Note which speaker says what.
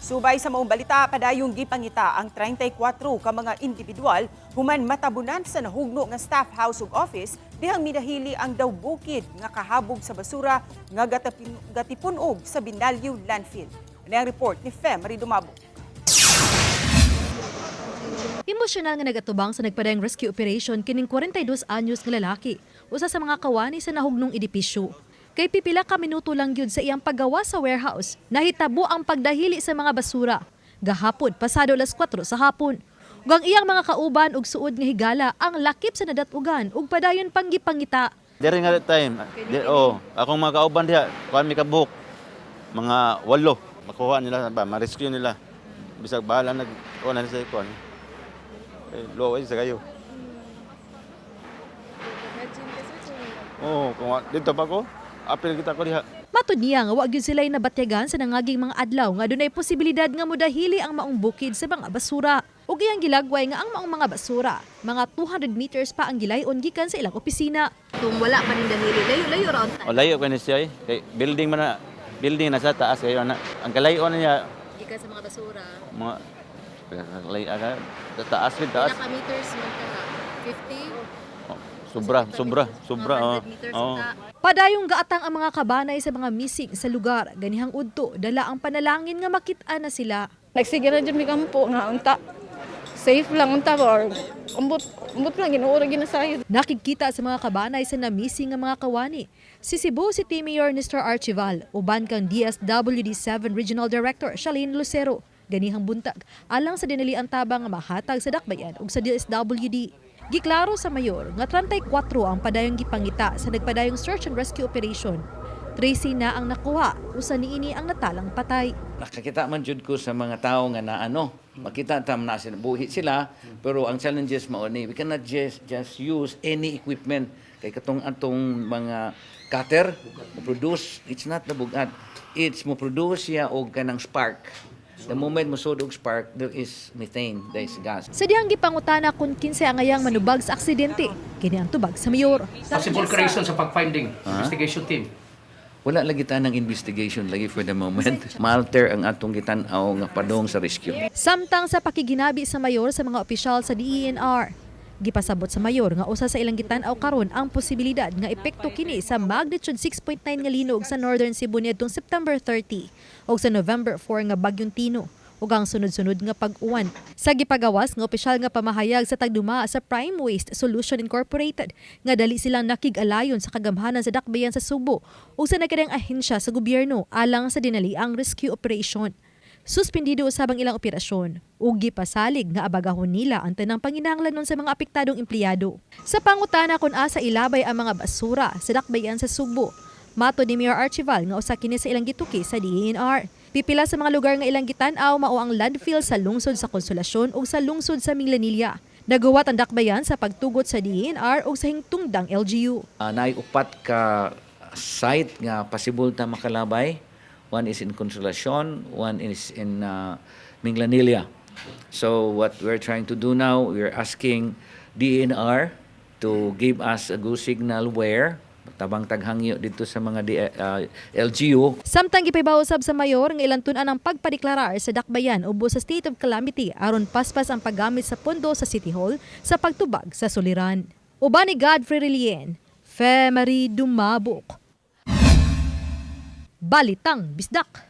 Speaker 1: Subay sa maong balita, padayong gipangita ang 34 ka mga individual human matabunan sa nahugno nga staff house ug office dihang minahili ang daw bukid nga kahabog sa basura nga gatipun-og sa Binaliw Landfill. Ano ang report ni Fe Marie Dumabo.
Speaker 2: Emosyonal nga nagatubang sa nagpadayong rescue operation kining 42 anyos nga lalaki, usa sa mga kawani sa nahugnong edipisyo. Kay pipila ka minuto lang gyud sa iyang paggawa sa warehouse, nahitabo ang pagdahili sa mga basura. Gahapon, pasado alas 4 sa hapon. Ug ang iyang mga kauban ug suod nga higala ang lakip sa nadat-ugan ug padayon panggipangita.
Speaker 3: Diri nga that time. Di, oh, akong mga kauban diha, kuan mi kabuok. Mga walo. Makuha nila ba, ma-rescue nila. Bisag bahala nag kuan na sa kuan. Eh, luoy sa kayo. Oh, kung dito pa ko, apil kita ko diha.
Speaker 2: Matud niya nga wa gyud sila'y nabatyagan sa nangaging mga adlaw nga dunay posibilidad nga modahili ang maong bukid sa mga basura. Ug iyang gilagway nga ang maong mga basura, mga 200 meters pa ang gilayon gikan sa ilang opisina.
Speaker 4: Kung wala pa rin dahili, layo-layo ra unta.
Speaker 3: O layo ko ni siya eh. Kay building man na building na sa taas kayo na. Ang kalayo na niya
Speaker 4: Gikan sa mga basura.
Speaker 3: mga layo ka taas gid taas.
Speaker 4: Pila ka meters man ka na? 50?
Speaker 3: Oh, sobra, sobra, sobra. Oh.
Speaker 4: Mga 100 meters
Speaker 3: Oh.
Speaker 4: unta.
Speaker 2: Padayong gaatang ang mga kabanay sa mga missing sa lugar. Ganihang udto, dala ang panalangin nga makit-an na sila.
Speaker 5: Nagsige ra jud mi kampo nga unta. Safe lang unta ba or ambot ambot lang Ginoo ra ginasayod.
Speaker 2: Nakikita sa mga kabanay sa na-missing nga mga kawani. Si Cebu City Mayor Nestor Archival, uban kang DSWD 7 Regional Director Shalene Lucero. Ganihang buntag, alang sa dinali ang tabang nga mahatag sa Dakbayan ug sa DSWD. Giklaro sa mayor nga 34 ang padayong gipangita sa nagpadayong search and rescue operation. 13 na ang nakuha, usa niini ang natalang patay.
Speaker 6: Nakakita man jud ko sa mga tao nga naano, makita tam na sila buhi sila, pero ang challenges mao ni we cannot just use any equipment kay katong atong mga cutter mo produce, it's not the bugad, it's mo produce siya og kanang spark. The moment mo sud og spark, there is methane, there is gas.
Speaker 2: Sa dihang gipangutana kung kinsay angayang manubag sa aksidente, kini ang tubag sa mayor.
Speaker 7: Possible creation sa pag-finding, investigation team.
Speaker 6: Wala lagi ta ng investigation lagi for the moment. Malter ang atong gitan-aw nga padong sa rescue.
Speaker 2: Samtang sa pakiginabi sa mayor sa mga opisyal sa DENR. Gipasabot sa mayor nga usa sa ilang gitan-aw karon ang posibilidad nga epekto kini sa magnitude 6.9 nga linog sa Northern Cebu niadtong September 30 ug sa November 4 nga bagyong Tino ug ang sunod-sunod nga pag-uwan. Sa gipagawas nga opisyal nga pamahayag sa tagduma sa Prime Waste Solution Incorporated nga dali silang nakig-alayon sa kagamhanan sa dakbayan sa Sugbo ug sa nagkadang ahensya sa gobyerno alang sa dinaliang rescue operation. Suspendido usab ang ilang operasyon ug gipasalig nga abagahon nila ang tanang panginahanglanon sa mga apektadong empleyado. Sa pangutana kung asa ilabay ang mga basura sa dakbayan sa Sugbo, mato ni Mayor Archival nga usa kini sa ilang gituki sa DENR. Pipila sa mga lugar nga ilang gitan-aw mao ang landfill sa lungsod sa Consolacion ug sa lungsod sa Minglanilla. Naguwat ang dakbayan sa pagtugot sa DENR ug sa hingtungdang LGU.
Speaker 6: Naay upat ka site nga possible ta makalabay. One is in Consolacion, one is in Minglanilla. So what we're trying to do now, we're asking DENR to give us a go signal where tabang taghangyo dito sa mga LGU.
Speaker 2: Samtang gipahibaw usab sa mayor nga ilang tun-an ang pagpadeklarar sa dakbayan ubos sa state of calamity aron paspas ang paggamit sa pondo sa City Hall sa pagtubag sa suliran. Uban ni Godfrey Relien, Fe Marie Dumabok. Balitang Bisdak.